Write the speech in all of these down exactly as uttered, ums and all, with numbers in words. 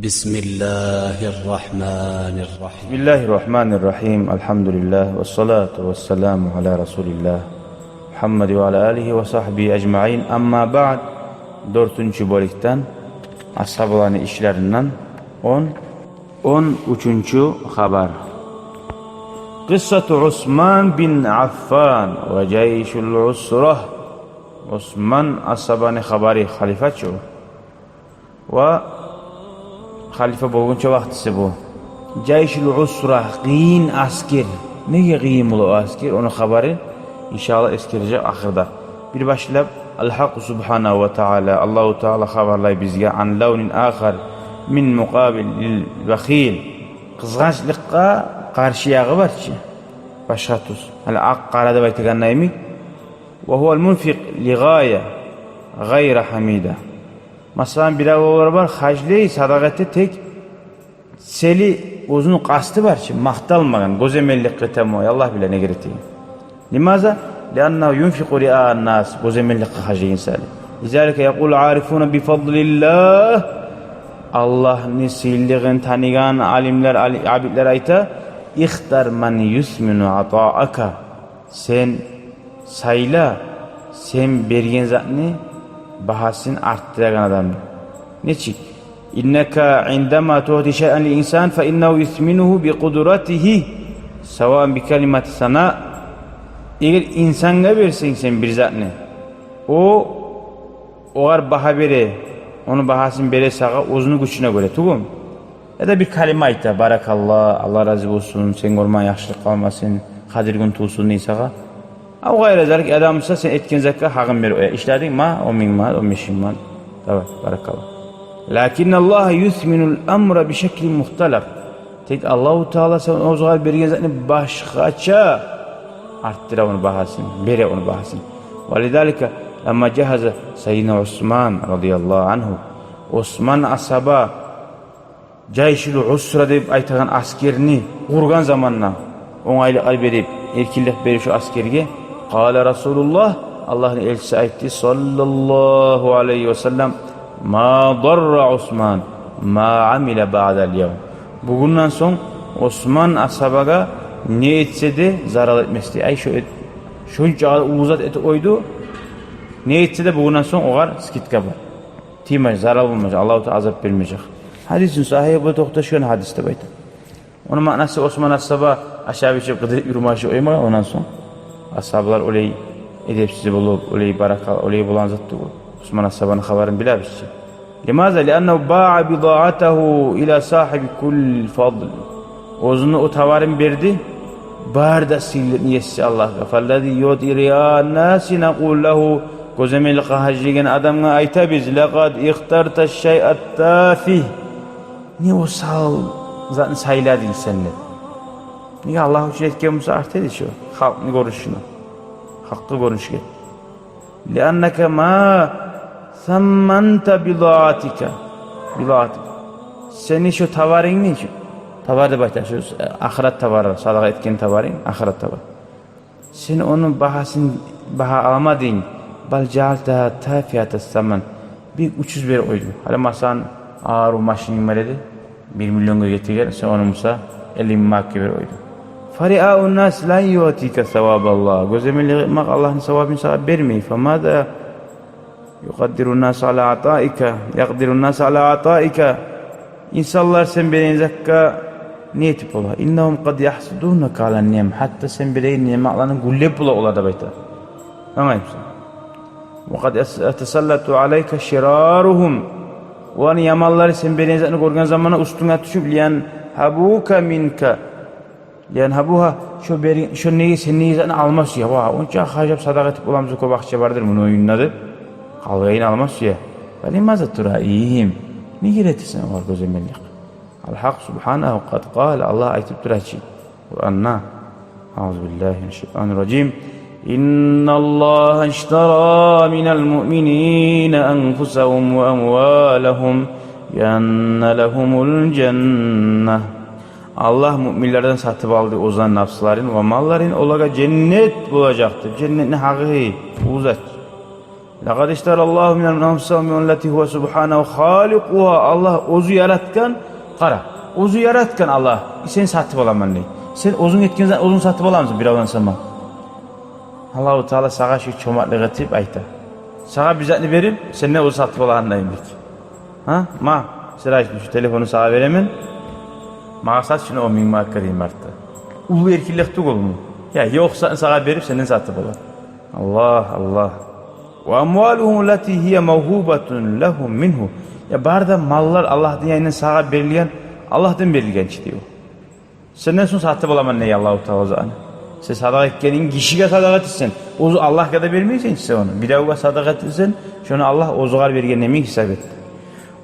بسم الله الرحمن الرحيم. بسم الله الرحمن الرحيم. الحمد لله والصلاة والسلام على رسول الله محمد وعلى آله وصحبه أجمعين. أما بعد. Дёртюнчю бёлюкден, асгьабаланы ишлеринден он, он уьчюнчю хабар. قصة عثمان بن عفان وجيش العسرة. Осман асгьабаны хабары, халифа чы о. Ва халифа болгъунча вакътиси бу. Жайшул усра, къыйын аскер. Неге къыйын бола о аскер? Ону хабарын, иншааллагь, эсгережек ахырда. Бир башлап, Алгьакъ субгьанагьу ва тагьала, Аллагьу Тагьала хабарлай бизге: عن لون آخر من مقابل البخيل. Къызгъанчлыкъгъа къаршы ягъы бар чы. Башгъа тюс. Гьали акъ-къара деп айтагъанда йимик. وهو المنفق لغاية غير حميدة. Масала, бир авлалар бар, харжлай, садагъа эте, тек цели, оьзюню къасты бар чы, макъталмагъан, гёземеллик этеми, Аллагь биле не герек деген. لماذا؟ لأنه ينفق رئاء الناس, гёземелликге харжлайгъан саялы. لذلك يقول العارفون بفضل الله, Аллагьны сыйлылыгъын таныгъан алимлер, али-, абидлер айта: اختر من يثمن عطاءك. Сен сайла сен берген затны багьасын артдырагъан адамны. Нечик? إنك عندما تعطي شيئا لإنسان فإنه يثمنه بقدرته سواء بكلمة ثناء. Эгер инсангъа берсенг сен бир затны, о огъар багьа бере, ону багьасын бере сагъа оьзюню гючюне гёре, тюгюлмю? Яда бир калима айта: «Баракалла, Аллагь рази болсун, сен гёрмеген яхшылыкъ къалмасын, Къадир гюн тувсун», — дей сагъа. Ав гъайра залик, адам буса сен этген затгъа гьакъын берип къоя. Ишлединг, ма, он минг манат, он беш минг манат. Давай, баракалла. لكن الله يثمن الأمر بشكل مختلف. Тек Аллагьу Тагьала сен огъар берген затны башгъача артдыра ону багьасын, бере ону багьасын. ولذلك لما جهز سيدنا عثمان رضي الله عنه, Осман асгьаба жайшул усра деп айтагъан аскерни къургъан заманда, онгайлыкълар берип, эркинлик берип шо аскерге, قال رسول الله, Аллагьны элчиси айтды, صلى الله عليه وسلم: ما ضر عثمان ما عمل بعد اليوم. Бугюнден сонг Осман асгьабагъа не этсе де зарал этмес дей. Ай, шо эт-, шончакъы уллу зат этип къойду, не этсе де бугюнден сонг огъар скидка бар. Тиймежек, зарал болмажакъ, Аллагьу Тагьала азап бермежек. Гьадисин сагьигь, бу токъташгъан гьадис деп айта. Ону маънасы, Осман асгьаба ашап ичип къыдырып юрюмежек, оймагъа, ондан сонг асгьабалар олай эдепсиз болуп, олай баракал, олай болгъан зат тюгюл. Осман асгьабаны хабарын билебиз чи. لماذا؟ لأنه باع بضاعته إلى صاحب كل فضل. Оьзюню о товарын берди бары да сыйлылыкъны еси Аллагьгъа. فالذي يعطي رياء الناس نقول له, гёземелликге харжлайгъан адамгъа айтабыз: لقد اخترت الشيء التافه. Не осал затны сайладынг сен деп. Неге, Аллагь учун этген буса, арта эди шо халкъны гёрюнюшюне, халкъгъа гёрюнюшге. لأنك ما ثمنت بضاعتك، بضاعتك. Сени шо товарынгны, шо товар деп айта, шо ахырат товары, садагъа этген товарынг, ахырат товар. Сен ону багьасын, багьа алмадынг. بل جعلتها تافهة الثمن. Бек учуз берип къойдунг. Гьали, масала, арив машининг бар эди, бир миллионгъа гетеген, сен ону буса элли минг манатгъа берип къойдунг. فرياء الناس لا يعطيك ثواب الله. Гёземеллик этмек Аллагьны савабын сагъа бермей. فماذا يقدر الناس على عطائك، يقدر الناس على عطائك. Инсанлар сен береген затгъа не этип бола? إنهم قد يحسدونك على النعم. Гьатта сен береген ниъматланы гюнлеп бола олар деп айта. Англаймысан? وقد يتسلط عليك شرارهم. Оланы яманлары сен береген затны гёрген заманда уьстюнге тюшюп, لينهبوك منك. لينهبوها, шо бери-, шо неге, сен неге затны алма сюе? Ва, онча гьажап садагъа этип боламыз, кёп акъча бардыр муну уьюнде деп, къалгъанын алма сюе. فلماذا ترائيهم؟ Неге этесен огъар гёземеллик? الحق سبحانه قد قال, Аллагь айтып тура чы Къуранда. أعوذ بالله من الشيطان الرجيم. إن الله اشترى من المؤمنين أنفسهم وأموالهم بأن لهم الجنة. Аллагь муъминлерден сатып алды оьзлени напсларын ва малларын, олагъа женнет болажакъ деп. Женнетни гьакъы, уллу зат. Лакъад иштараллагьу минал анфусигьим аллати гьува субгьанагьу халикъугьа. Аллагь оьзю яратгъан, къара, оьзю яратгъан Аллагь, сен сатып аламан дей. Сен оьзюнг этген затны оьзюнг сатып аламысан биревден сама? Аллагьу Таала сагъа шу чомартлыкъ этип айта. Сагъа бир затны берип, сенден оьзю сатып алагъандай йимик. Гьа? Ма, сен айтдынг, шу телефонну сагъа беремен, магъа сат шуну он минг манатгъа дейим артда. Уллу эркинлик тюгюлмю? Я, ёкъ затны сагъа берип, сенден сатып ала. Аллагь, Аллагь. Ва амвалугьум аллати гьия мавгьубатун лагьум мингьу. Я, бары да маллар Аллагьны янындан сагъа берилген, Аллагьдан берилген чи дей о. Сенден сонг сатып аламан дей Аллагьу Таала затны. Сен садагъа этгенинг, гишиге садагъа этесен, оьзю Аллагьгъа да бермейсен чи сен ону. Биревге садагъа этесен, шону Аллагь оьзюгъар берген йимик гьисап эт.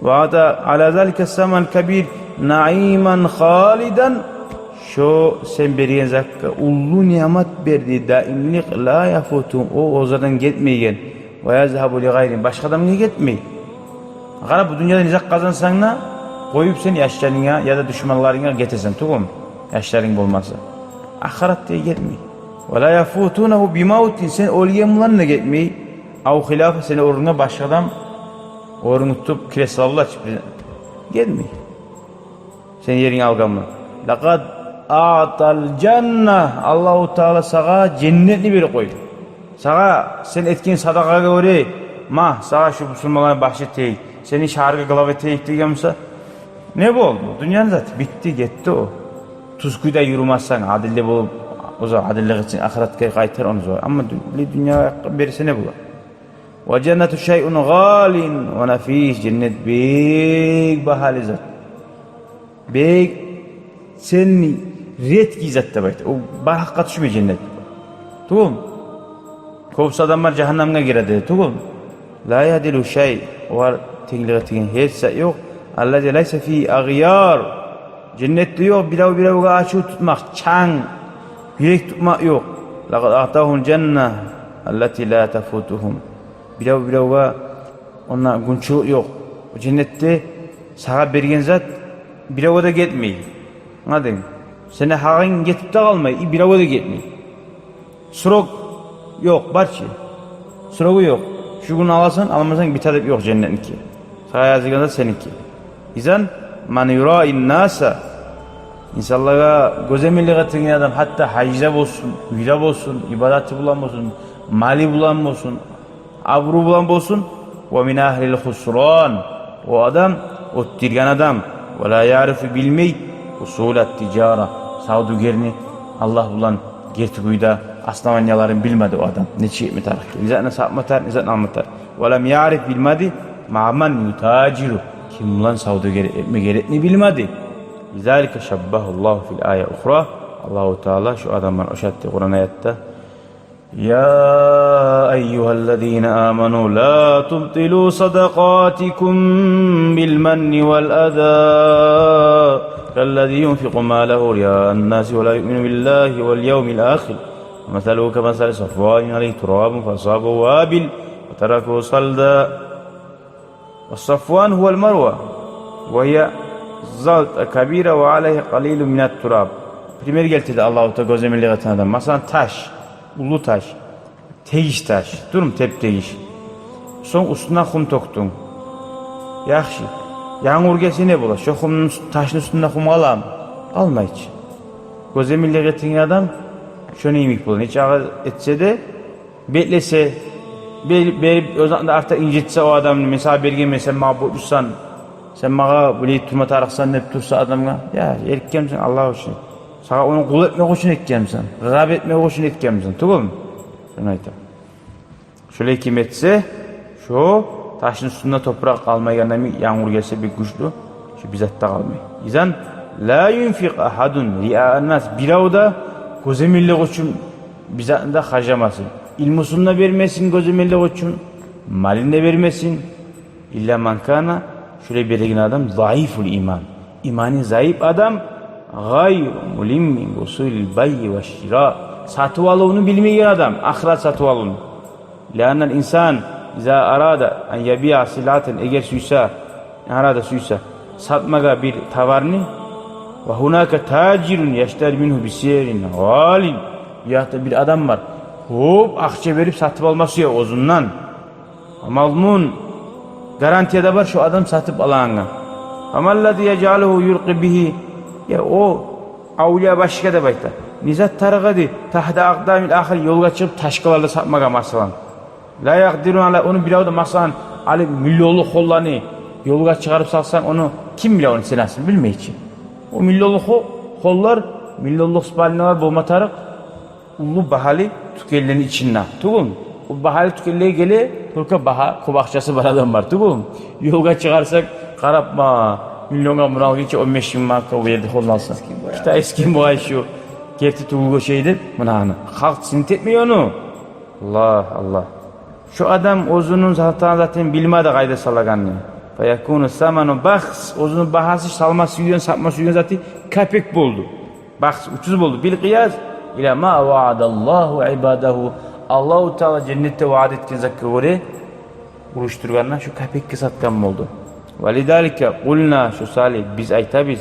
Ва ата ала залика саман кабир наиман халидан. Шо сен берген затгъа уллу ниъмат берди, даимлик, ла яфуту, о оьзлерден гетмейген. Ва язгьабу ли гъайри, башгъа адамгъа гетмей. Къара, бу дюньяда не зат къазансанг да, къоюп сен яшларынга яда душманларынга гетесен, тюгюлмю? Яшларынг болмаса. Ахыратгъа гетмей. Ва ла яфутунагьу би мавтин, сен оьлген булан да гетмей. Ав хилафа, сени орнунга башгъа адам орнунгну тутуп, кресло алып чы, гетмей. Сен еринг алгъанмы? Лакъад аътал жанна, Аллагьу Таала сагъа женнетни берип къойду. Сагъа сен этген садагъагъа гёре, ма, сагъа шу бусурманланы башы этейик, сени шагьаргъа глава этейик деген буса, не болду? Дюньяны заты битди, гетди о. Тюз кюйде юрюмесенг, адилли болуп, оьзю адиллик этсенг, ахыратгъа къайтар ону оьзю. Амма дю-, дю-, дюньягъа берсе не бола? Ва жаннату шайъун гъалин ва нафис. Женнет бек багьалы зат. Бек ценный, редкий зат деп айта. О бар гьакъгъа тюшмей женнет. Тюгюлмю? Кёбюсю адамлар жагьаннамгъа гире деди. Тюгюлмю? Ла ядилу шай. Огъар тенглик этеген гьеч зат ёкъ. Аллази лайса фи агъяр. Женнетде ёкъ бирев-биревге ачув тутмакъ, чанг, юрек тутмакъ ёкъ. Лакъад аътагьум жанна аллати ла тафутугьум. Бирев-биревге онда гюнчюлюк ёкъ. О женнетде сагъа берген зат биревге де гетмей. Англадынгмы? Сени гьакъынг гетип де къалмай, и биревге де гетмей. Срок ёкъ, бар чы. Срогу ёкъ. Шу гюн аласан, алмасанг бите деп ёкъ женнетники. Сагъа язылгъан зат сеники. Изан, ман юраи ннаса, инсанлагъа гёземеллик этеген адам, гьатта гьажда болсун, уьйде болсун, ибадаты булан болсун, малы булан болсун, абуру булан болсун. Ва мин агьлил хусран. О адам оьтдюрген адам. Ва ла яърифу, билмей, усулат тижара, савдюгерни Аллагь булан герти кюйде основанияларын билмеди о адам. Нечик этме тарыкъ, не затны сатма тарыкъ, не затны алма тарыкъ. Ва лам яъриф, билмеди, маъ ман ютажиру, ким булан савдюгер этме герекни билмеди. Лизалика шаббагьаллагьу фил ая ухра. Аллагьу Таала шу адамланы ошатды Къуран аятда. يا أيها الذين آمنوا لا تبطلوا صدقاتكم بالمن والأذى كالذي ينفق ماله رياء الناس ولا يؤمن بالله واليوم الآخر مثله كمثل صفوان عليه تراب فأصابه وابل وتركه صلدا. والصفوان هو المروة، وهي زلطة كبيرة وعليها قليل من التراب. Пример гелтирди Аллагьу Таала гёземеллик этеген адам. Масала, таш, уллу таш, тегиш таш, дюрмю, теп-тегиш. Сонг уьстюне хум тёкдюнг. Яхшы. Янгур гелсе не бола? Шо хумну уьст-, ташны уьстюнде хум къаламы? Къалмай чы. Гёземеллик этеген адам шону йимик бола. Нечакъы этсе де, беклесе, бер-, берип, оьзюню артда инжитсе о адамны, мен сагъа бергенмен, сен магъа борчлусан, сен магъа булай турма тарыкъсан деп турса адамгъа, я, этгенмисен Аллагь учун. Сагъа ону къул этмек учун этгенмисен, раб этмек учун этгенмисен, тюгюлмю? Шону айта. Шолай ким этсе, шо ташны уьстюнде топуракъ къалмайгъанда, янгур гелсе бек гючлю, шо бир зат да къалмай. Изан, ла юнфикъ агьадун риаа аннас, бирев де гёземеллик учун бир затны да харжламасын. Илмусун да бермесин гёземеллик учун, малын да бермесин. Илла ман кана, шолай береген адам, заифул иман, иманы заип адам, гъайру мулиммин би усулил байи ва шира, сатып алывну билмеген адам, ахырат сатып алывну. Лианнал инсан иза арада ан ябиа силатан, эгер сюйсе, арада, сюйсе сатмагъа бир товарны, ва гьунака тажирун яштари мингьу бисиърин гъалин, бу якъда бир адам бар, кёп акъча берип сатып алма сюе оьзюнден. Мазмун, гарантия да бар шо адам сатып алагъангъа. Фамаллази яжъалугьу юлкъи бигьи. Я о авлия башгъа деп айта. Не зат тарыкъ эди, тагьта акъдамил ахарин, ёлгъа чыгъып ташгъаларда сатмагъа, масала. Ла якъдиру ала, ону бирев де, масала, алып миллионлукъ холланы ёлгъа чыгъарып салсанг, ону ким биле, ону ценасын билмей чи. О миллионлукъ хо-, холлар, миллионлукъ спальнялар болма тарыкъ уллу багьалы тюкенлени ичинде. Тюгюлмю? О багьалы тюкенлеге геле, только багьа, кёп акъчасы бар адам бар. Тюгюлмю? Ёлгъа чыгъарсакъ, къарап, ма, миллионгъа муну алгъынча он беш минг манатгъа о ерде холну алса. Китайский бугъай шу, герти тюгюл гёшей деп, муна аны. Халкъ сынт этмей ону. Аллагь, Аллагь. Шо адам оьзюню сатагъан затын билмеди къайда салагъанны. Фаякуну саману бахс, оьзюню багьасы салма сюйген, сатма сюйген заты капек болду. Бахс учуз болду. Бил къияс ила ма ваадаллагьу ибадагьу. Аллагьу Таала женнетде ваъда этген затгъа гёре урушдургъанда, шо капекге сатгъан болду. Ва лизалика къулна, шо саялы биз айтабыз: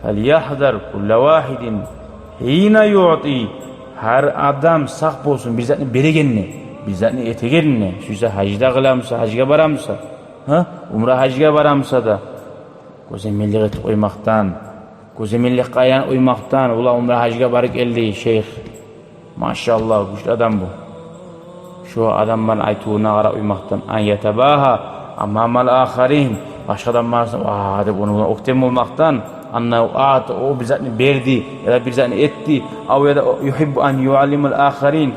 фальяхзар куллу вагьидин гьина юъти. Гьар адам сакъ болсун бир затны берегенде, бир затны этегенде. Шо буса гьажда къыламыса, гьажгъа барамыса, гьа? Умра гьажгъа барамыса да, гёземеллик этип къоймакъдан, гёземелликге айланып къоймакъдан. Ула умра гьажгъа барып гелди шейх. Машаллагь, гючлю адам бу. Шо адамланы айтывуна къарап къоймакъдан. Ан ятабагьа амамал ахарин. Башгъа адамлар арасында, ва, деп ону булан оьктем болмакъдан. Аннагьу аъта, о бир затны берди, яда бир затны этди. Ав яда югьиббу ан юаллимал ахарин.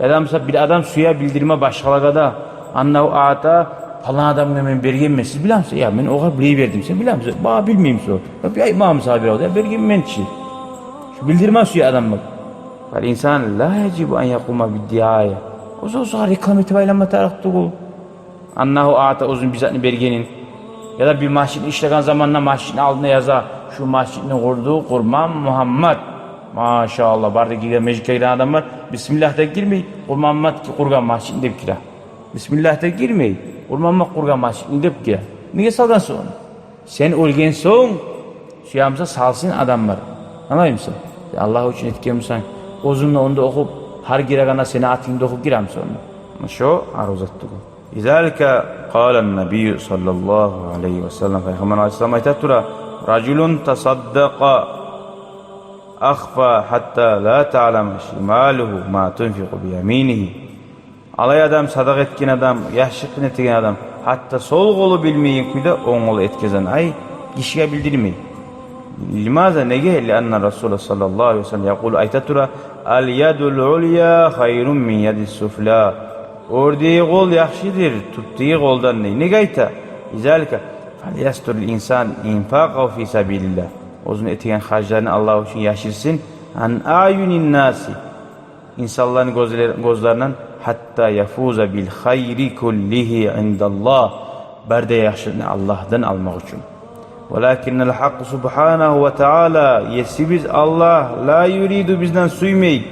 Яда, мисал, бир адам сюе билдирме башгъалагъа да. Аннагьу аъта, палан адамгъа мен бергенмен, сиз билемисиз? Я, мен огъар билей бердим, сен билемисен? Ба, билмеймен сор. Я, бир айтмагъа сагъа бир, я, бергенмен чи. Шо билдирме сюе адамлар. Фал инсан ла яжибу ан якъума биддиая. Оьзю оьзюне реклама этип айланма тарыкъ тюгюл. Аннагьу аъта, оьзюню бир затны бергенин. Яда бир межитни ишлеген заманда межитни алдына яза: шу межитни къурду Къурман Мугьаммат. Машаллагь, бары да гирген, межитге гирген адамлар бисмиллагь деп гирмей, Къурман Мугьаммат къургъан межитни деп гире. Бисмиллагь деп гирмей, Къурман Мугьаммат къургъан межитни деп гире. Неге салгъансан ону? Сен оьлген сонг, сюемиса, салсын адамлар. Англаймысан? Сен Аллагь учун этгенмисен, оьзюнг де онда охуп, гьар гирегенде сени атынгны да охуп гиремисен онда? Шо арив зат тюгюл. Лизалика къала ннабийю саллаллагьу алайгьи ва саллам, Пайхаммар алайгьиссалам айта тура: ражулун тасаддакъа ахфа хьатта ла таълама шималугьу ма тунфикъу бияминигьи. Алай адам, садагъа этген адам, яхшылыкъны этеген адам, гьатта сол къолу билмейген кюйде онг къолу этгезген, ай, гишиге билдирмей. Лимаза, неге? Лианна Расула саллаллагьу алайгьи ва саллам якъулу, айта тура: ал ядул улья хайрун мин ядис суфла. Оьрдеги къол яхшыдыр тюпдеги къолдан, дей. Неге айта? Лизалика фальястурил инсан инфакъагьу фи сабилиллагь. Оьзюню этеген харжларын Аллагь учун яшырсын. Ан аъюнин наси, инсанланы гёзлер-, гёзлеринден, хьатта яфуза бил хайри куллигьи индаллагь, бары да яхшылыкъны Аллагьдан алмакъ учун. Валакиннал хьакъ субхьанагьу ва таала, есибиз Аллагь, ла юриду, бизден сюймей,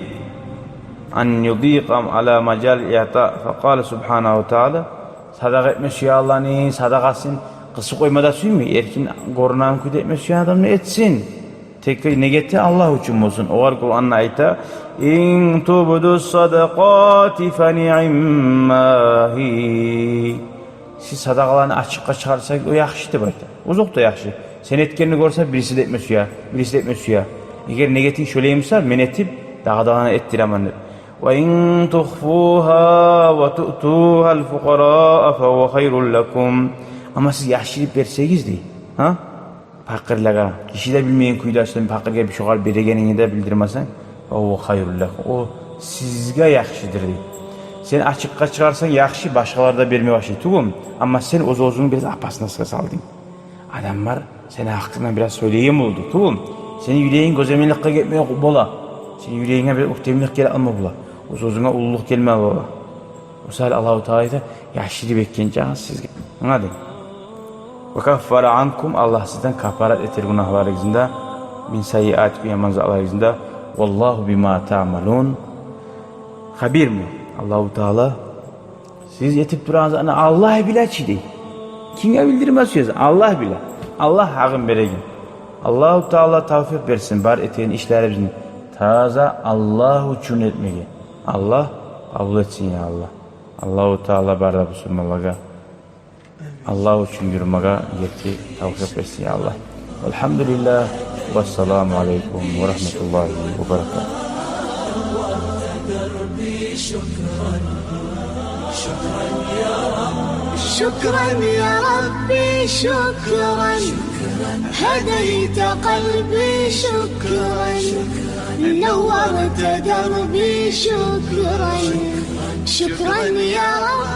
ан юдикъа ала мажалил иътаъ. Факъала субхьанагьу ва таала, садагъа этме сюе Аллагьны садагъасын къысып къойма да сюймей, эркин гёрюнеген кюйде этме сюе адам да этсин. Тек неге эте? Аллагь учун болсун. Огъар Къуранда айта: ин тубду садакъати фаниъмагьи. Сиз садагъаланы ачыкъгъа чыгъарсагъыз, о яхшы деп айта. Озокъда яхшы. Сен этгенни гёрсе, бириси де этме сюе, бириси де этме сюе. Эгер негетинг шолай буса, мен этип, дагъыдагъына этдиремен деп. Ва ин тухфугьа ва туътугьал фукъараа фагьува хайрун лакум. Амма сиз яшырып берсегиз, дей, гьа? Пакъырлагъа, гиши де билмейген кюйде, сен пакъыргъа бир шогъар берегенинги де билдирмесенг, фагьува хайрун лакум, о сизге яхшыдыр, дей. Сен ачыкъгъа чыгъарсанг, яхшы, башгъалар да берме башлай, тюгюлмю? Амма сен оьз-оьзюнгню бираз опасностгъа салдынг. Адамлар сени гьакъынгдан бираз сёйлейген болду, тюгюлмю? Сени юрегинг гёземелликге гетме бола. Сени юрегинге бир оьктемлик геле алма бола. Оьз-оьзюнге уллулукъ гелме бола. О саялы Аллагьу Таала айта, яхшылыкъ этген чакъы сизге. Англадынг? Ва каффара анкум, Аллагь сизден каффарат этер гюнагьларыгъызны да, мин саййиатикум, яман затларыгъызны да. Валлагьу бима таъмалун хабир. Аллагьу Таала сиз этип турагъан затны Аллагь биле чи, дей. Кимге билдирме сюесиз? Аллагь биле. Аллагь гьакъын береген. Аллагьу Таала тавфикъ берсин бар этеген ишлерибизни таза Аллагь учун этмеге. Аллагь къабул этсин, я Аллагь. Аллагьу Таала бары да бусурманлагъа Аллагь учун юрюмеге етти тавфикъ берсин, я Аллагь. Альгьамдулиллагь. Вассаламу алейкум ва рагьматуллагьи ва баракатугь. شكرا يا ربي، شكرا. هديت قلبي، شكرا. نورت دربي، شكرا. شكرا يا رب.